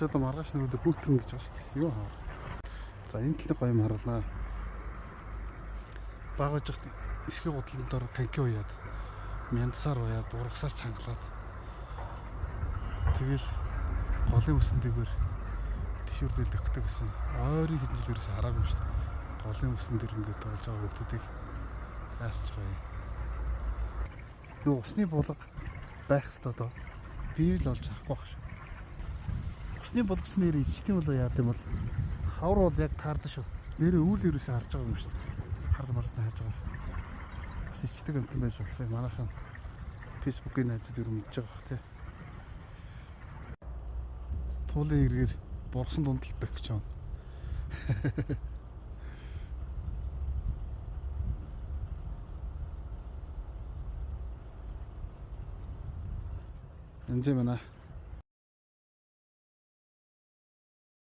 Чи одоо маргааш нэг өдөр хүүтгэн гэж байгаа шүү дээ. Юу хаа. За энэ талын гоё юм харлаа. Багаж яхад эсхий гудлан дор канки уяад мянцаар уяад ургасаар чангалаад тэгэл голын үсэн дээгүүр тишүрдэл төгтөг гэсэн. Ойрын хэдэн жил ерөөсө хараагүй юм шүү дээ. Голын үсэн дээр ингээд тоглож байгаа хүмүүсийг яасч гоё. Нөгөө усны булга байх хэвээр доо. Би л олж харахгүй байх шүү. Усны булгач нэр ичтэн болоо яад юм бол хавар бол яг таардаг шүү. Нэрээ үйл ерөөсө харж байгаа юм шүү дээ. Хард мардсан хайж байгаа. Бас ичдэг амтан байж болох юм. Манайхан Facebook-ийн найзууд ер нь мэдж байгаа бах тий. Туулын эргээр бургасан дундалд гэж байна. Энд юм байна.